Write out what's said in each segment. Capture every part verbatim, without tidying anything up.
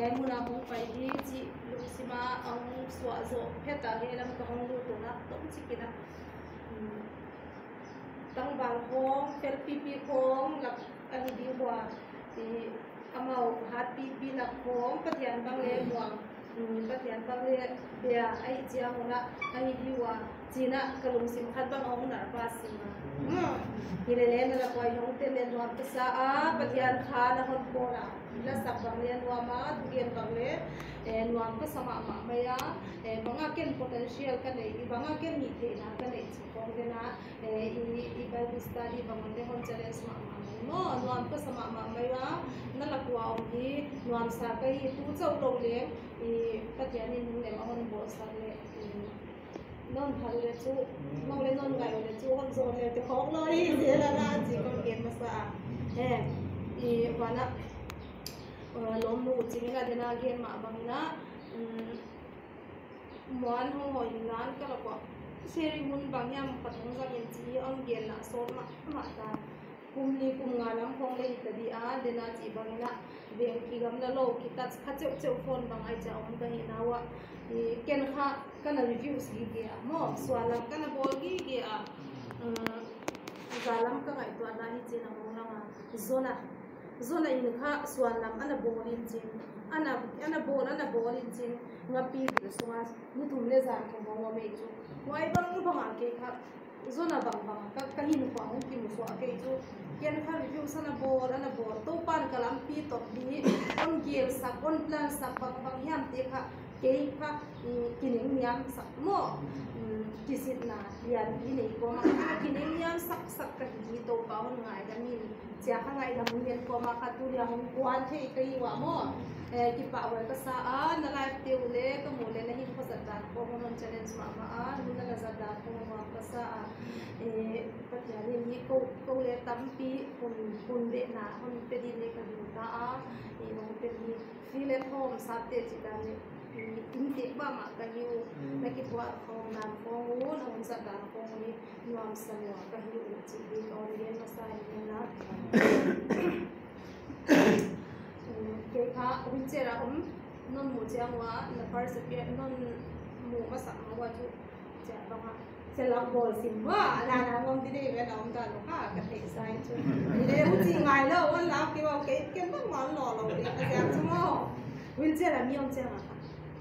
Hiai mun a hong pai di chih lungsim a hong suah zoh phet a, hiai lam ka hong lut un a, tawmchik in a, um, tangval khong, fel pipi khong lak ahi di ua, i, amau hat pipi lak khong, Pathian bang leh muang, um, Pathian bang leh bia ahih chiang un a, ahi di ua, chi'n a ka lungsim khat bang hong nar va sim a. Hmm. Hilele na lak uah hong tel leh nuam ka sa a, Pathian kha na hon pawl a. Lasak bang leh nuam a, thugen bang leh, eh, nuam ka sa mahmah mai a, eh, bang a ken potential ka nei, bang a ken hihtheihna ka nei chih khong leh na, eh, i, i Bible study bang leh hon challenge mahmah mai maw, nuam ka sa mahmah mai a, na lak uah om hi, nuamsa ka hi, tu chauh lou leng, i Pathian in hon lem a hon bawlsak leh, i, non phal leh chu, non leh non ngai leh chu, hon zon leh te khawk lou hi, zel a na, chih kon gen masa a. Eh, i, huan a, eh, lawmnu Ching in a, den a gen mah bang in a, um, muan hong hoih in lan ka lak uah, sharing hun bang hiam khat hong zang in chi hon gen a, sawt mahmah ta. Kum li kum nga lam khong leh hita di a, den a chih bang in a, veng kigamla lou, ki touch kha cheuhcheuh phone bang ai cha om ka hihna uah, i, ken kha ka na review gige a maw, sual lam ka na bawl gige a, um, za lam ka ngaihtuahna hi chi'n a hong lang a, zon a, zon a in kha sual lam ana bawl in chi'n, ana, ana bawl, ana bawl in chi'n, ngapi bil sung a, ni thum leh zan thum hong om ei chu. Huai bangbang a kei kha, zon a bangbang a ka, ka hinkhua hong kimu suak kei chu. Ken kha review ana bawl, ana bawl. Toupa'n ka lampi tawp di, hon gelsak, hon plansak bangbang hiam te kha, kei kha, i, kinengniamsak maw. Mm, kisitna lian i nei kawm a kha, kinengniamsak sak ka hi di, Toupa hon ngaidam in. Chia kha ngaidam in kawm a kha tu leh hong kuan thei ka hi ua maw. Eh, kipahhuai ka sa a, na live te uh leh ka mu leh na hinkhua zat dan khong hon challenge mahmah a, hun na zat dan khong hon ka sa a. Eh, Pathian in hi kou, kou leh tampi hun, hun leh na, hun pe di leh ka gingta a, eh, hun pe di feel at home, sap te chih dan leh, eh, in te ba mah ka hi uh, na kipuah khong dan khong uh, na hun zat dan khong uh, nuamsa lua ka hi uh chih di ka hon gen masa hi na. Kei kha wheelchair a om, non mu chiang ua, na first appear, non mu masak ma ua chu, chia bang a, chia lau bawl sim ua, a dan a ngom di dei ve na om dan lo kha, ka theih sa hi chu. Ni le huchi ngai lou, wan lau ki ua, kei ken bang wan lou lou di, a chia chu maw. Wheelchair a mi om chiang a kha.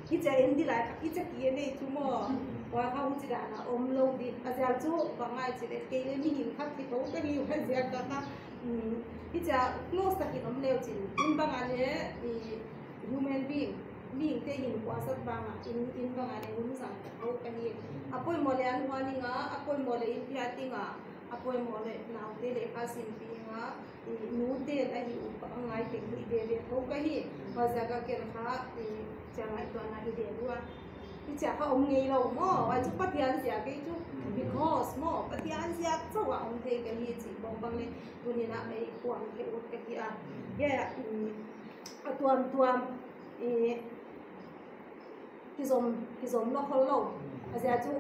Hichia en di lai kha, hichia ki en ei chu maw. Ua kha huchi dan a om lou di. A ziak chu bang ngai chi leh kei leh mihing khat ki tou ka hi ua ziak ka kha. Um, hichia close takin om leu chin. In bang a leh, i, human being, mihing te hinkhua zat bang a, in, in bang a leh hun zang ta tou ka hi. A poimoh leh an huan ing a, a poimoh leh in piak ding a, a poimoh leh naute leh kha sim pi ing a. I, nu te a hi uh a ngai teng hi veve tou ka hi. Huaiziak a ken kha, i, chia ngaihtuahna hi de lua. Hichia kha om ngei lou maw. Huai chu Pathian ziak kei chu. Because maw, Pathian ziak chauh a om thei ka hi chih bangbang leh tuni'n a ei puang thei ut ka hi a. Hiai a, um, a tuamtuam, i, kizom, kizom lou khol lou. A ziak chu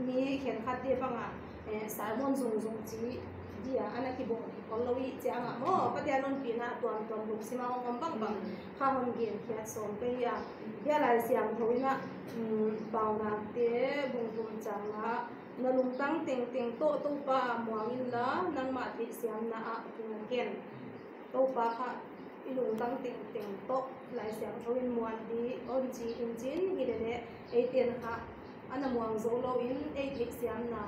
mi khenkhat te bang a, eh, sermon zungzung chi dia ana kibawl khol lou i chiang a maw. Pathian hon pina tuamtuam lungsim a hong om bangbang kha hon gen khiat sawm ka hi a. Hiai Laisiangthou in a, um, Paunak te bung thum chang nga, na lungtang tengteng toh Toupa muang inla, nangmah theihsiamna ah kinga ken. Toupa kha i lungtang tengteng toh Laisiangthou in muan di hon chi in chin, hilele eite'n kha ana muang zou lou in ei theihsiamna,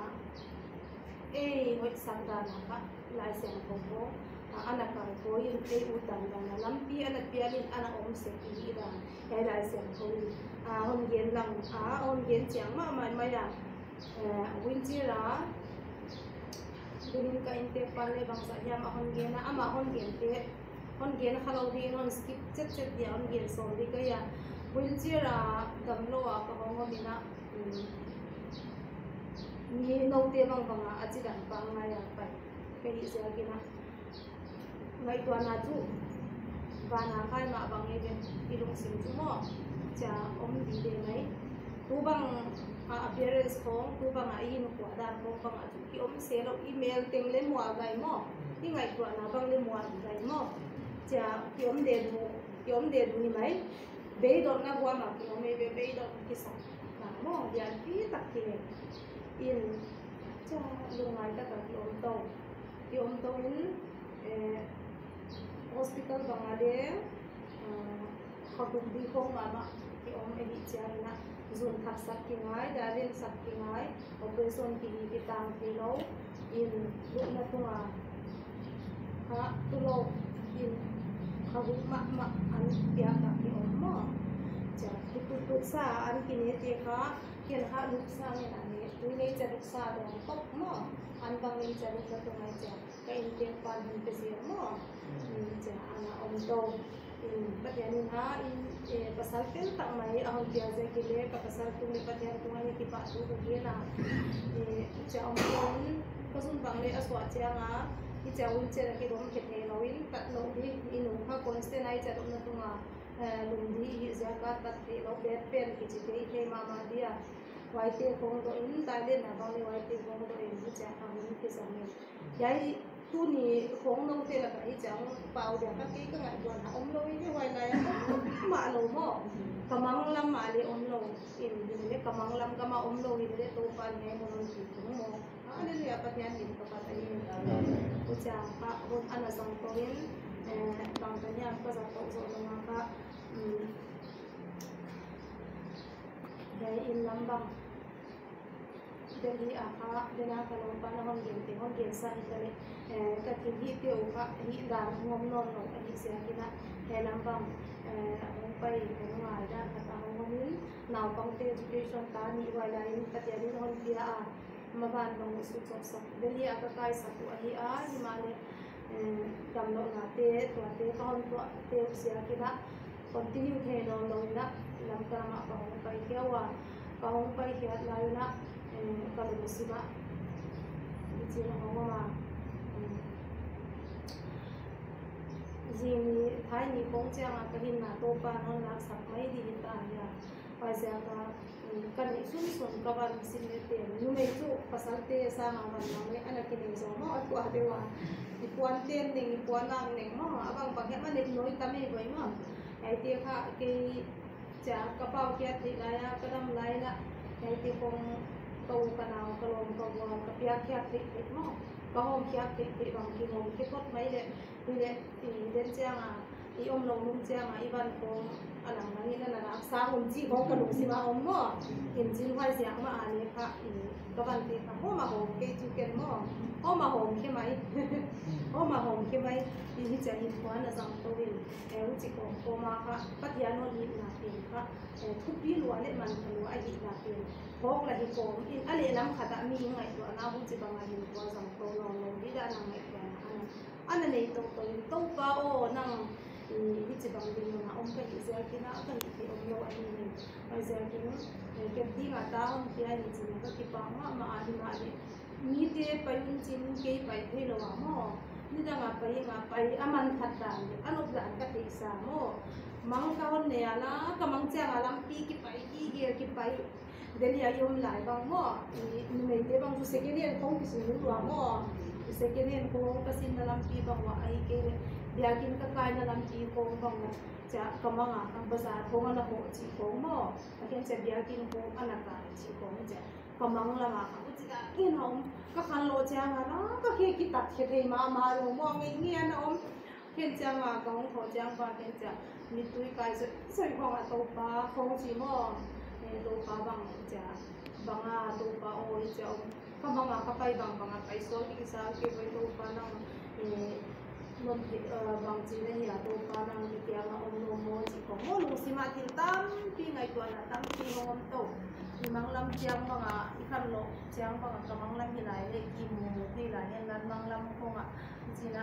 ei hoihsak dan a kha Laisiangthou khong, a, ana kalkawi in ei ut dandan a lampi ana piak in ana om sek i hih dan. Hiai Laisiangthou in, a, hon gen lang, a, hon gen chiang mahmah mai a. Eh, wheelchair a, tuni'n ka inntek pa'n leh bangzah hiam a hon gen a, amah hon gen te, hon gen kha lou di in hon skip chetchet dia hon gen sawm di ka hi a. Wheelchair a damlou a ka hong om in a, um, mi noute bangbang a, a chidan pangngai a pai ka hih ziak in a. Ngaihtuahna chu van a khai mah bang e ve, i lungsim chu maw, chia om di de mai. Tu bang a appearance khong, tu bang a i hinkhua dan khong bang a chu ki om se lou, i mel teng leh mual gai maw, i ngaihtuahna bang leh mual gai maw, chia ki om de lou. Ki om de ding hi mai. Beidong na huam a ki om ei ve, beidong ki sak. Na mo, lianpi tak ki nei. In, cha, lungngai tak a ki om tou. Ki om tou in, eh, hospital bang a de, eh, kha guk di khong mahmah ki om ei hi chiang in a, zun thak sak ki ngai, dialysis sak ki ngai, operation ki hi ki tang thei lou, in lukna tung a kha tu lou, in kha guk mahmah an piak a ki om mo. Cha, ki tut tut sa an ki ne te kha, ken kha luk sa ngen a ne, tui nei cha luk sa dong tok mo, an bang nei cha lukna tung ai cha. Ka inntek pan hun pe sia mo. Mm. Mm, cha ana om tou. Mm, Pathian in a, in, eh, pasal tel tak mai a hon pia ziak in le, ka pasal tung le Pathian tung a ni kipahthu ka gen a. Eh, cha om tou in, ka zun bang le a suah chiang a, i cha un che la ki dom khe thei lou in, tat lou di, i nu kha constant ai cha dom na tung a, eh, lum di i ziak a tat thei lou, bed pen ki chi thei thei mahmah di a. Huaite khong doh in, Thailand a bang le huaite khong doh in, i cha a hun ki zang in. Hiai tuni khong nong te lak a i chang pau dia ka kei ka ngaihtuahna om lou i ve huai lai a om mah lou mo. Ka mang lam mah le om lou. In, in le ka mang lam ka mah om lou in le Toupa'n hiai mun hon pi tung mo. Hallelujah, Pathian min ka phat ahi. Amen. Huchia kha hun ana zang tou in, eh, bang ka niam ka zat tou zoh lou a kha, mm, hiai in lam bang. Delhi a kha, Delhi a ka lawmpa na hon gen te, hon gen sa hi ta le, eh, ka thil hih te uh kha, hih dan ngawm nawn lou, ahi ziak in a, hiai lam bang, eh, a hong pai, ka nungai dan khat a hong hon in, naupangte education ta ni huai lai in, Pathian in hon pia a, maban bang uh suk chop sak, Delhi a ka kai sak uh ahi a, himahleh, eh, damlouhnate, tuate, ka hon tuah te uh ziak in a, continue thei nawn lou in a, Lamka lam ah ka hong pai khia ua, ka hong pai khiat lai in a, eh, ka lungsim ah, i chin hong om a, mm, zing ni, thai ni khong chiang a ka hinna Toupa'n hon laksak mai di hi ta hia. Huaiziak a, mm, ka neih sunsun ka van sim le pen. Numei chu pasalte sang a van lam le ana kinei zaw maw, a kuate ua. I puan ten neng, i puan ang neng maw, a bang bang hiam a nep nawi ta mai voi maw. Hiaite kha kei chia ka pau khiat theih lai a, ka dam lai in a. Hiaite khong ka u ka nau, ka lawm ka gual, ka piak khiak theih theih maw. Ka hawm khiak theih theih bang kingawm khe phot mai le. Hileh, i den chiang a, i omlou mun chiang a, i van khong a lang lang in a na lak sang un chih khong ka lungsim a om maw. In chin huaiziak mah a le kha, i ka vante kha, hawm a hawm kei chu ken maw. Hawm a hawm khe mai. Hawm a hawm khe mai. I hichia in puan a zang tou in, eh, huchi kawm kawm a kha, Pathian hon hihna pen kha, eh, thupi lua leh manpha lua ahihna pen phawk la hi kawm in, a lehlam khat ah mi ngaihtuahna huchibang a hinkhua zang tou nawn lou di dan a ngaihtuahna ana, ana nei tou tou in, Toupa aw, nang, i, hichibang ding mun a om ka hih ziak in a, ka hih theih omlou ahi hi. Huaiziak in, eh, kep ding a ta hon pia hi chin ka kipak mahmah a, himahleh mite pai un chin kei pai theilou a maw. Nidang a pai, nga pai, a man khat dan, a nop dan ka theihsa maw. Mang ka hon nei a la, ka mang chiang a lampi kipai, kigel kipai. Delhi a i om lai bang maw, i numeite bang chu second hand khong kisim lua maw. Second hand khong ka simna lampi bang uah ahihkeileh biakinn ka kaina lampi khong bang uah chia ka mang a, ka bazar khong ana hoh chih khong maw. A khen chia biakinn khong ana kai chih khong chia ka mang lam a kha. Huchi dan in a om, ka khanlawh chiang a la, ka khe kitat khe thei mahmah lou maw, ngeingei ana om. Khen chiang a ka hong khawh chiang pa khen chia, mittui kai zoi zoi khong a Toupa khong chi maw. Eh, Toupa bang chia, bang a Toupa aw chia om. Ka mang a ka pai bang bang a pai suak di kisa kei voi Toupa nang, eh, non, eh, bang chi na hi a Toupa nang i kiang a om lou maw chi khong maw, lungsim a thil tampi ngaihtuahna tampi hong om tou. I mang lam chiang bang a, i khanlawh chiang bang a ka mang lam hi lai leh kimu thei lai hen lan mang lam khong a, chi na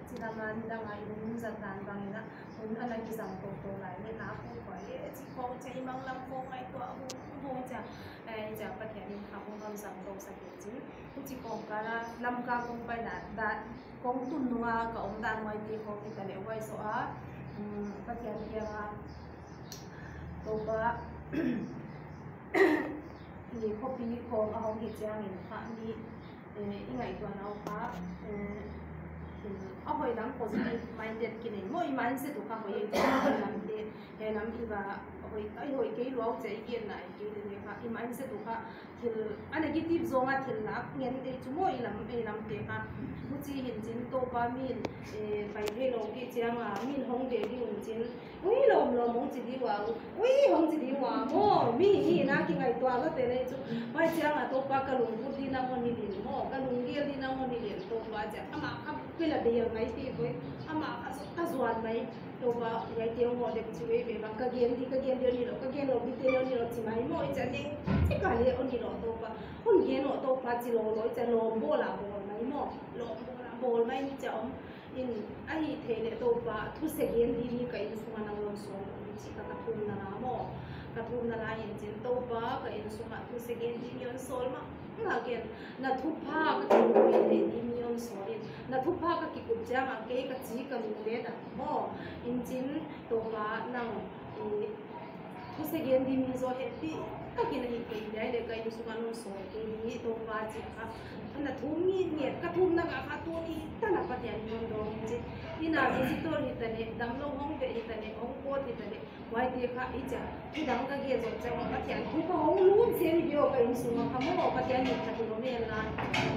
China man dang a i hun zat dan bang in a, hun ana kizang tou tou lai leh na pu koi e, chi khong chia i mang lam khong ngaihtuah hong hong chia, eh, chia Pathian in kha hong hon zang tou sak e chin. Huchi khong kal a Lamka kong pai na, da, kong tun nung a ka om dan huaite khong hita leh huai zoh a, um, Pathian kiang a, Toupa, i khopi khong a hong hi chiang in kha ni, eh, i ngaihtuahna uh kha, eh, eh, a hoih lam positive minded ki nei maw, i mindset uh kha hoih e, a hoih lam Lam i va hoih kai hoih kei lou chih i gen nai kei leh kha, i mindset uh kha thil a negative zong a thil lak ngen te chu maw, i lam, i lam te kha. Huchi hi'n chin Toupa min, eh, pai thei lou kei chiang a, min hong ve ding un chin. Ui, lawm lawm hong chi di ua, ui, hong chi di ua, maw, mi hi na kingaihtuah lou te leh chu. Huai chiang a Toupa ka lungput di na hon hi lin maw, ka lunggel di na hon hi lin Toupa chiang. Amah kha pela bel mai te koi, amah kha ka zuan mai. Toupa, hiai te hong dek chi ve ve bang, ka gen di, ka gen di hon hi lou, ka gen lou di te hon hi lou chi mai maw, i chiang neng, chi ka leh hon hi lou Toupa. Hon gen lou Toupa chi lou lou, i chiang lawm bawl a bawl mai maw, lawm bawl a bawl mai chiang om. In, ahihtheih leh Toupa, thuse gen di mi ka innsung a nang hon sawl, chi ka, ka thumna la maw. Ka thumna la hi'n chin Toupa, ka innsung a thuse gen di mi hon sawl mah. Nga gen, na thupha ka kikup leh di mi hon sawl in. Na thupha ka kikup chiang a kei ka chi ka lungdam maw. In chin Toupa nang, eh, thuse gen di mi zaw hehpihtakin ahihkeileh ka innsung a non sawl kei di Toupa chi kha. Ana thum ngiat ngiat, ka thumna kha tu ni tan a Pathian in hon dawng chi. Inn a visitor hi ta leh, damlou hong ve hi ta leh, hong pawt hi ta leh, huaite kha i chiang, thudang ka gen zoh chiang a Pathian thu kha hong lut zel hi ve ka innsung a kha maw, Pathian min kha tu lo me la.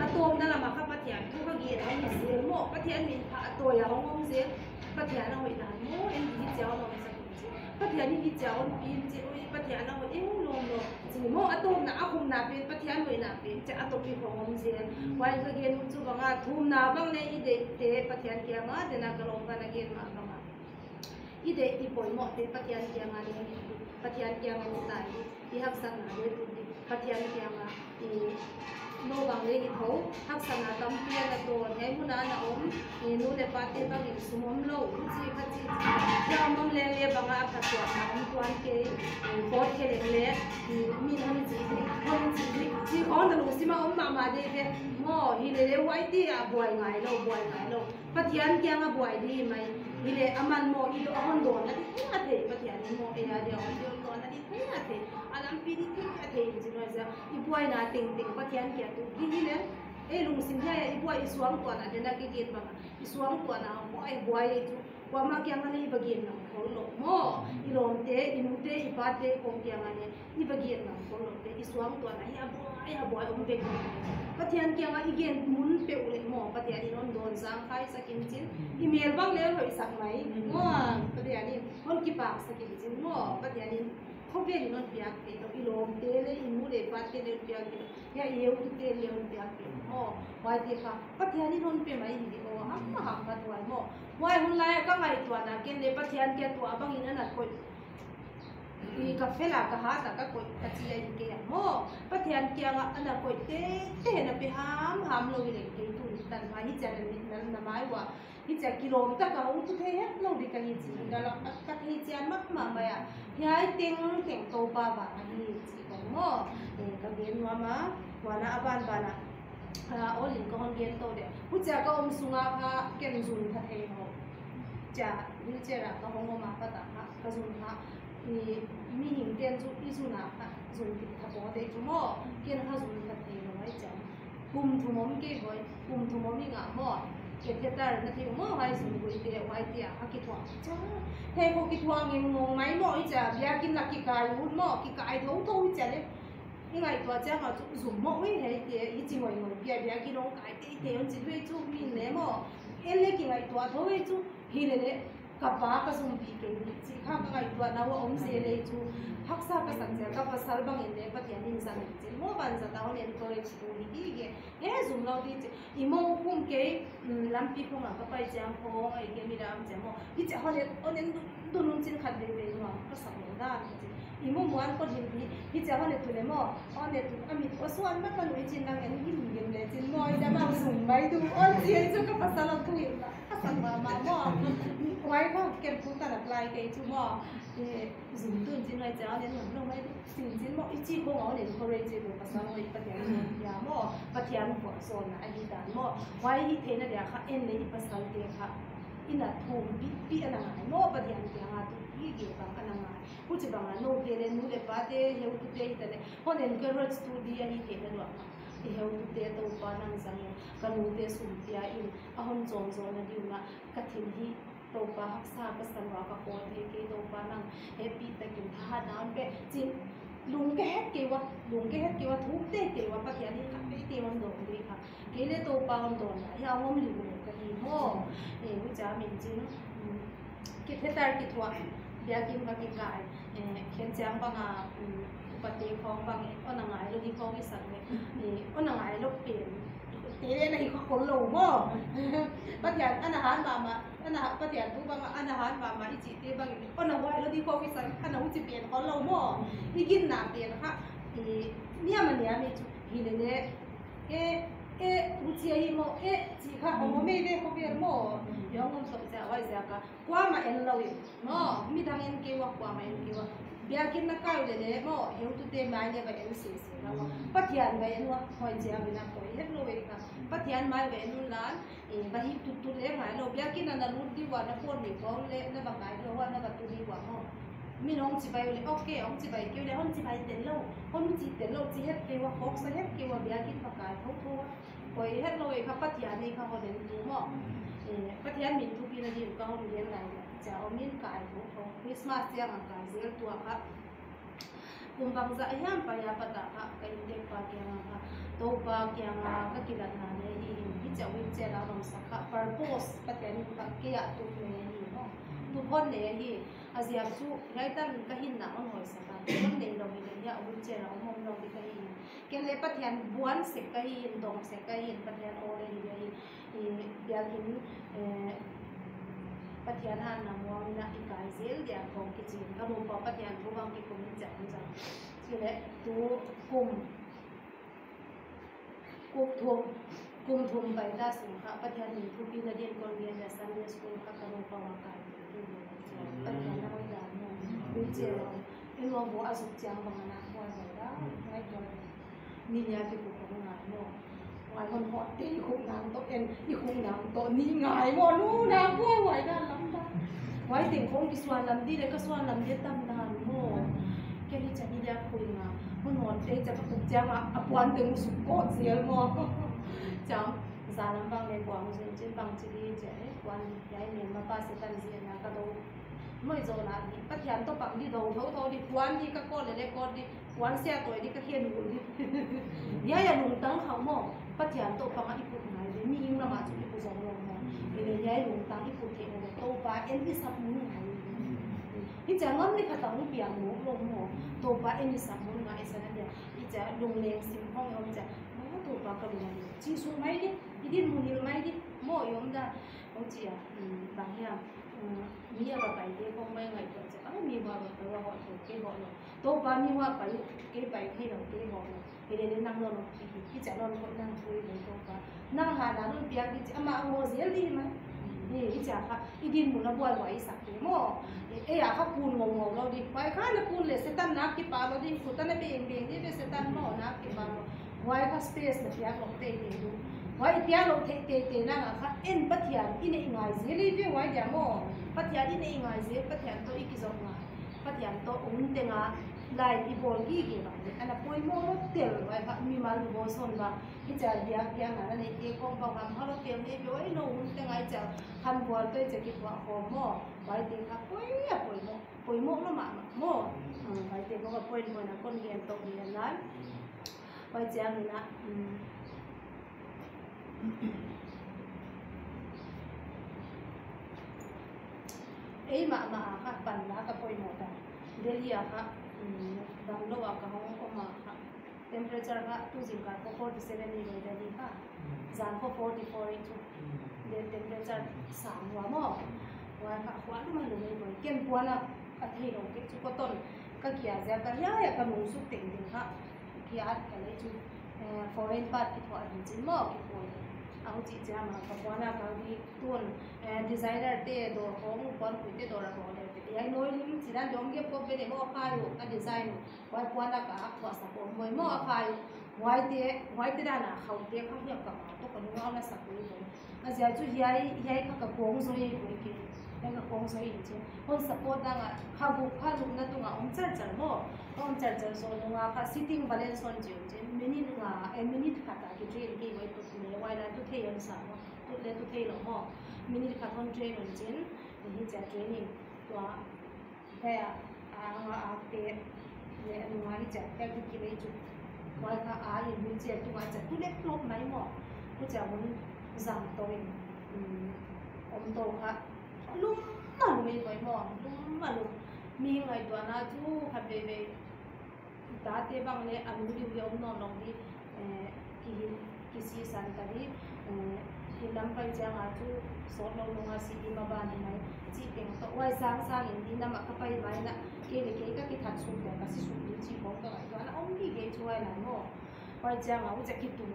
A tawpna lam a kha Pathian thu ka gen hong lut zel maw, Pathian min kha a tawi a hong om zel, Pathian a hoih dan maw, en di chiang a hong sa Pathian in i chiang hon pi in chi, ui, Pathian a hoih em lawm lawm. Chi maw, a tawpna, a khumna pen, Pathian hoihna pen, chi a topic hong om zel. Huai ka gen uh chu bang a, thumna bang leh i deih te, Pathian kiang a, dena ka lawm ka na gen mah bang a. I deih i poimoh te, Pathian kiang a leh, Pathian kiang a leh tai. I haksatna leh tun di, Pathian kiang a, i, nou bang leh i tho, haksatna tampi a na dawn, hiai mun a na om, i, nu leh pa te bang in sum om lou, chi kha chi, ya mong leh leh bang a phattuamna om tuan kei, i, pawt kei leh leh, i, mi hon chi di, hon chi di, chi khong na lungsim a om mahmah di ve, maw, hilele huaite a buai ngai lou, buai ngai lou. Pathian kiang a buai di mai. Hileh aman maw i do a hon dawnna di thei a thei. Pathian in maw ei a dia hon dawnna di thei a thei. A lampi di thei a thei in chi nuai sa. I buaina tengteng Pathian kiang a tuh di hileh. Ei lungsim hiai a i buai i suangtuahna dena ka gen bang a. I suangtuahna maw ei buai ei chu. Kuamah kiang a leh i va gen nang khol lou. Maw. I lawmte, i nute, i pate, kong kiang a leh. I va gen nang khol lou te, i suangtuahna hi a buai, a buai om vek. Pathian kiang a i gen mun peuh leh maw, Pathian in hon dawn zang khai sak in chin. I mel bang leh hoih sak mai. Maw, Pathian in hon kipak sak in chin. Maw, Pathian in khovel in hon piak thei lou. I lawmte leh, i nu leh pate leh piak thei lou. Hiai i heutute leh hon piak thei lou. Maw, huaite kha. Pathian in hon pe mai hi di maw, ham, ham, phat huai maw. Huai hun lai a ka ngaihtuahna ken leh Pathian kiang tuah bang in ana koih. I ka fel a ka hat a ka koih ka chi a in kei a maw. Pathian kiang a ana koih te, te na pe ham, ham lou i leng kei tu ni tan mai hi chiang na, na, na mai ua. Hi chiang kilawm tak a hong tu thei het lou di ka hi chi. Ka lak a ka thei chian mahmah mai a. Hiai tengteng Toupa bang ahi chi kong maw. Eh, ka gen nuam a, huan a banban a. Ah, awl in ka hon gen tou de. Huchia ka om sunga kha ken zun pha thei ho. Chia, wheelchair a ka hong om a pat a kha, ka zun kha. I, mihing ten chu i zun a kha, zun kit kha po te chu maw. Ken kha zun pha thei lou ai chia. Kum thum om kei voi, kum thum om i nga maw. Catheter na thei maw, huai zun gui te, huai te a, a kithuah. Chia, hei ko kithuah ngim ngong mai maw, i chia, biakin lak kikai hun maw, kikai thouthou i chia le. I ngaihtuah chiang a chu zum maw ui hei te, i chi ngoi ngoi pia biakin hong kai teitei hon chi ve chu min leh maw. En leh kingaihtuah thou ve chu hilele ka pa ka zum pi kei ni chi kha ka ngaihtuahna ua om zel leh chu haksa ka sak zel ka pasal bang in leh Pathian in zang in chi maw vanzat a hon encourage tu hi i ge. He zum lou di chi. I maw kum kei, mm, lampi khong a ka pai chiang khong, ei ke mi lam chiang maw. Hi chia hon et, hon et dun, dun un chin khat vei vei maw, ka sak lou dan chi. I maw muan ko hin hi, hi chia hon et tu le maw, hon et tu a mit ko suan mat ka lui chin nang en gim gim le chin maw, i chia bang zung mai tu, hon chi ei chu ka pasal a tu in, ka sak mahmah maw. Huai kha kem tu ta nak lai kei chu maw. Eh, zung tun chin huai chia hon et lou mai tu. Sin chin maw, i chi khong a hon encourage ve pasal maw, i Pathian in hon pia maw, Pathian vualzawlna ahi dan maw. Huai i theihna dia kha en leh i pasal te kha. I na thum pi, pi ana ngai maw, Pathian kiang a tu, i ge bang ana ngai. Huchibang a nou te leh, nu leh pa te, heutu te hi ta leh, hon encourage tu di ahi theihna luat. I heutu te Toupa nang zang in, ka nu te sum pia in, a hon zawngzawng na di un a, ka thil hi, Toupa haksa ka sa lua ka kawl thei kei Toupa nang. Happy takin thahatna hon pe chin, lungke het kei ua, lungke het kei ua, thuk te kei ua, Pathian in khat vei te hon dawn di kha. Kei leh Toupa hon dawn lai a om lou lou ka hi maw. Eh, huchia min chin, mm, catheter kithuah, biakin va kikai, eh, khenchiang bang a, mm, upate khong bang, eh, hon a ngai lou di khong i sak leh, eh, hon a ngai lou pen te leh na hi kha khol lou maw. Pathian ana han mahmah, ana, Pathian thu bang ana han mahmah i chihte bang in, hon a huai lou di khong i sak, ana huchi pen khol lou maw. I ginna pen kha, i niam a niam i chu hi leh leh, eh, eh, huchi ahi maw, eh, chih kha, hong om ei ve khovel maw. Hong om sawm chia, huaiziak a kuamah en lou in maw, midang en kei ua, kuamah en kei ua. Biakin na kai leh leh maw, heutute mai leh va en sese la maw. Pathian va en ua, huai chiang in a koi het lou ei kha. Pathian mai va en un lan, eh, va hih tuttut leh ngai lou. Biakin a na lut di ua, na phone mi call leh, na va kai lou ua, na va tu di ua maw. Min hong chibai uleh, okay, hong chibai kei uleh, hon chibai tel lou, hon chih tel lou, chi het kei ua, khawksa het kei ua, biakin va kai thouthou ua. Koi het lou ei kha, Pathian in kha hon en tu maw. Eh, Pathian min thupina din ka hon gen lai leh chia, om in kai thouthou. Christmas chiang a kai zel tua kha. Kum bangzah hiam pai a pat a kha, ka intekpa kiang a kha, Toupa kiang a ka kilatna nei hi in, hichia wheelchair a hon sak kha, purpose Pathian in kha kei a tup nei hi maw. Tup hon nei hi, a ziak chu hiai tan ka hinna hon hoihsak a, tup hon nei lou hi leh hiai wheelchair a om om lou di ka hi in. Ken leh Pathian buan sek ka hi in, dong sek ka hi in, Pathian aw leh hi leh hi, i biakin, eh, Pathian hanna muang in a i kai zel dia kong kichi in, ka nupa Pathian thu bang kikum in chiang in chiang. Chileh tu kum, kum thum, kum thum pai ta sung kha, Pathian min thupina din kon gen leh Sunday school kha ka nupa wa kai. Pathian na hoih dan maw. Wheelchair a om. En lou bo a zuk chiang bang ana huai huai dan. Ngai tuan. Ni nia ki ku kong ngai maw. Huai hon hot te i khuk nang toh en, i khuk nang toh ni ngai maw, nu nang huai huai dan lam dan. Huai teng khong kisuan lam di leh ka suan lam di tam dan maw. Kei ni cha ni dia khui nga. Hon hot te cha ka khuk chiang a, a puan teng suk kot zel maw. Chang, za lam bang leh buang zen chin bang chi di che, eh, puan hiai nen ma pa Setan zi na ka do. Moi zo na ni, Pathian toh pang di do, do, do di, puan di ka kot leh leh kot di, puan sia toh di ka hian ul di. Hiai a lungtang khauh maw, Pathian toh pang a i put ngai di, mihing lam a chu i put zong lou maw. Hileh hiai lungtang i put theih leh, Toupa en i sak mun ngai. Hichia ngam leh khat a hong piang lou lou maw, Toupa en i sak mun ngai sa na dia. Hichia lungleng sim hong om chia, maw Toupa ka lung a di. Chi sung mai di, i dinmun hil mai di, maw i om dan. Hong chia, mm, bang hiam, mm, mi a va pai te khong mai ngaihtuah chia, ah, mi hua va pai ua hoh lou, kei hoh lou. Toupa mi hua pai, kei pai thei lou, kei hoh lou. Hileh leh nang lou lou, hi, hi, hichia lou lou, nang pui lou Toupa. Nang hanna lou piak di chia, amah a hoh zel di mai. Hi, hichia kha, i dinmun a buaihuai i sak di maw. Ei, ei a kha kun ngou ngou lou di. Huai kha na kun leh Setan nak kipak lou di, khut a na beng beng di leh Setan maw nak kipak lou. Huai kha space na piak lou teitei di. Huai piak lou teitei na nga kha en Pathian i neih ngai zel i ve huai dia maw. Pathian i neih ngai zel, Pathian toh i kizop ngai. Pathian toh hun teng a lai i bawl gige bang leh ana poimoh lou tel huai kha mimal devotion bang. Hichia biak, biakna na neih te khong bang ham kha lou tel nei ve huai lou hun teng a hichia khan bual toh hichia kiphuah khawm maw. Huai te kha poi a poimoh, poimoh lou mahmah maw. Hmm, huai te khong a point point a kon gen toh hi a lan. Huai chiang in a, um, ei mahmah a kha panla ka poimoh ta. Delhi a kha, um, damlou a ka hong om a kha. Temperature kha tu zingkal kha forty seven ni lou Delhi kha. Zan kha forty four i chu. Delhi temperature sang lua maw. Huai kha huai lum a lum ei maw. Ken puan a ka theilou kei chu cotton ka kia ziak a hiai a ka nung suk tengteng kha. Kia at ka lei chu, eh, foreign part kithuah hi'n chin maw, kiphuah. A huchi chiang a ka puan a kang di tun, eh, designer te dawr khong, puan khui te dawr a bawl leh te. Hiai noi lim chin a dong gep kop be leh maw khai uh, a design uh. Huai puan a ka thuah sak om maw, maw a khai uh. Huai te, huai te dan a khau te kha hiam ka ma toh ka nung a na sak uh maw. A ziak chu hiai, hiai kha ka kong zoi hi koi ke. Hiai ka kong zoi hi chin. Hon support dang a, kha guk kha zuk na tung a om char char maw. Om char char zo nung a kha sitting balance hon chi om chin. Minute nga, eh, minute khat a ki train kei maw tut leh, huai na tu thei hon sa maw. Tut leh tu thei lou maw. Minute khat hon train hon chin. Hichia training. Tua, hiai a, Anga akte le anunga hichia, hichia ki kilei chu. Huai kha a in wheelchair tunga hichia tu leh tlop mai maw. Huchia hun zang tou in, um, om tou kha. Lum ma lum ei toi maw. Lum ma lum. Mi ngaihtuahna chu khat veve. Tate bang le a nu diu hi om nawn lou hi, eh, ki hi, kisisan ta di, eh, i lam pai chiang a chu sawt lou lou a si di maban hi mai, chih teng toh, huai sang sang in di nam a ka pai mai na, kei le kei ka kithat suk leh ka si suk di chih khong ka ngaihtuahna om di kei chu huai lai maw. Huai chiang a huchia kitu,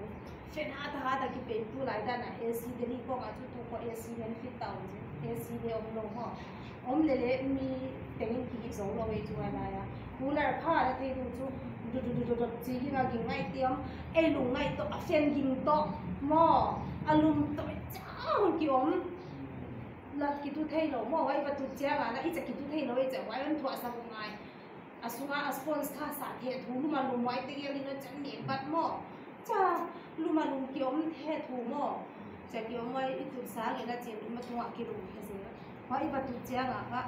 fen hat hat a kipei tu lai dan a, A C Delhi khong a chu tu khong A C man fit ta om, A C le om lou maw. Om lele mi tengin kihih zou lou ei chu huai lai a. Cooler kha la thei tu chu, du du du du du, chi ging a ging ngai ti om, ei lung ngai toh, a fan ging toh, maw, a lum toh, cha hon ki om. Lat kitu thei lou, maw, huai va tut chiang a, na i cha kitu thei lou, ei cha, huai hon thuah sa ngai. A sunga a sponge tha sa the thu, lum a lum huai te gel in a chan nek bat maw. Cha, lum a lum ki om the thu maw. Cha ki om huai i tut sa nge na chin lum a tunga ki lum the se. Huai i va tut chiang a kha,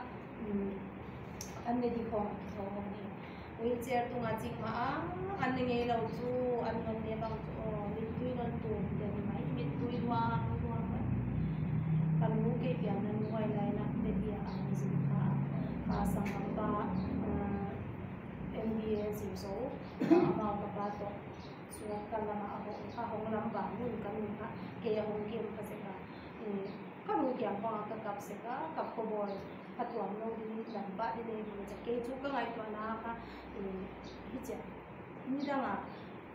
um, an ne di khong ki thong om ni. Wheelchair tunga ching ma a, an ne ngei lou chu, an non ne bang chu, oh, mittui non tum te ni mai, mittui luang luang mai. Ka nu kei pian na nu huai lai na te dia a zin kha, ka sanggam, ah, M B A zin zo, amau ka pa toh, suak ka lam a hong, a hong lam bang nun ka nun kha, kei a hong kem ka sek a, eh, ka nu kiang bang a ka kap sek a, ka kho bawl, ka tuam lou di, lam ba di nei bul cha, kei chu ka ngaihtuahna kha, eh, hichia, nidang a,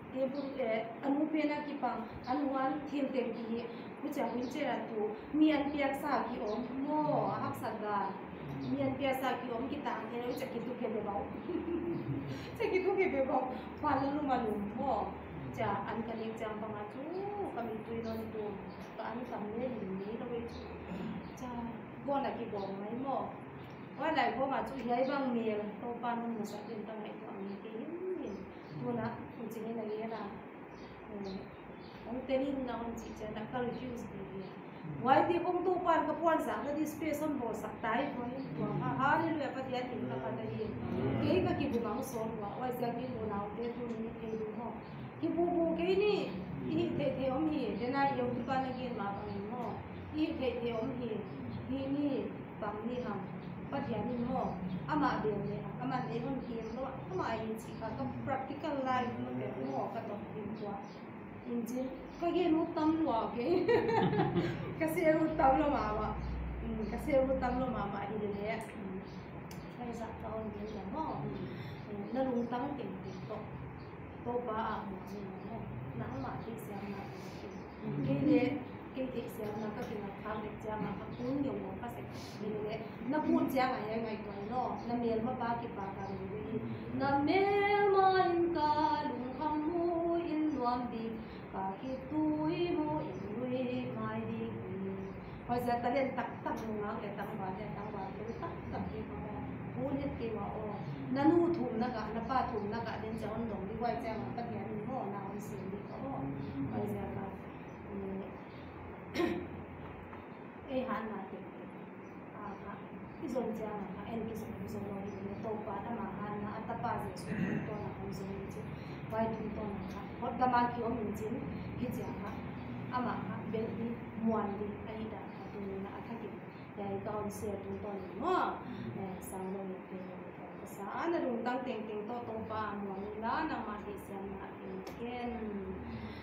Table, eh, a nu pen a kipang, an huan thil teng ki hi, huchia wheelchair a tu, mi an piak sa ki om, maw, a haksa dan. Mi an piak sa ki om, ki tang thei, huchia kitu khe be bau. Huchia kitu khe be bau, huan lum a lum, maw. Cha, an ka nek chiang bang a chu, ka mittui non tum, ka an kam le lim ni lou ei chu. Cha, gawm a ki gawm mai maw. Huai lai gawm a chu hiai bang mel, Toupa'n hon musak ding ka ngaihtuah mi kei himhim. Tuna, huchi'n a gen a. Eh, hong tel in na hon chih chiang a ka refuse di hi. Huai te khong Toupa'n ka puanzakna di space hon bawlsak ta hi, huai tua kha, hallelujah, Pathian min ka phat ahi. Kei ka kibumang sawt ua, huai ziakin unaute tuni thei di maw. Kibubu kei ni, i hih theihtheih om hi, tena i om kipan a gen mah bangin maw. I hih theihtheih om hi, hi ni, bang ni ham, Pathian in maw, amah bel leh, amah leh hon kem lou, amah in chih kha ka practical life maw te maw ka dong ding tua. In chin, ka gen ut tam lua kei. Ka sel ut tam lou mahmah. Mm, ka sel ut tam lou mahmah hi lele. Mm. Ka zak ka hon gen lou maw. Mm, na lungtang tengteng toh. Toupa a muang in maw. Nangmah theihsiamna tengteng. Kei leh, kei theihsiamna ka kinga khak leh chiang a ka kun ngiau ngiau ka sek. Kei leh, na kun chiang a hiai ngaihtuah in aw, na melma pa kipak a lungdui. Na melma in ka lungkham mu in nuam ding, ka khitui mu in nui mai ding. Huai zia talent taktak nungak leh tangval leh tangval leh taktak ki ka aw. Kun het kei ua aw. Na nu thumna gah, na pa thumna gah den chiang hon dong di huai chiang a Pathian in maw na hon sim di ka aw. Huai zia ka. Ei hatna tengteng. A kha, i zon chiang a kha, en kizon, kizon lou hi leh, Toupa ama hatna, a tapa Jesu tungtawn a hon zon in chi. Huai tungtawn a kha, hotdam a ki om in chin, hichia kha, amah kha, belh di, muan di, ahihdan kha, tuni a thakin. Hiai ka hon share tungtawn in maw, eh, sang lou in, pe lou in, ka sa, na lungtang tengteng toh, Toupa a muang in la, nangmah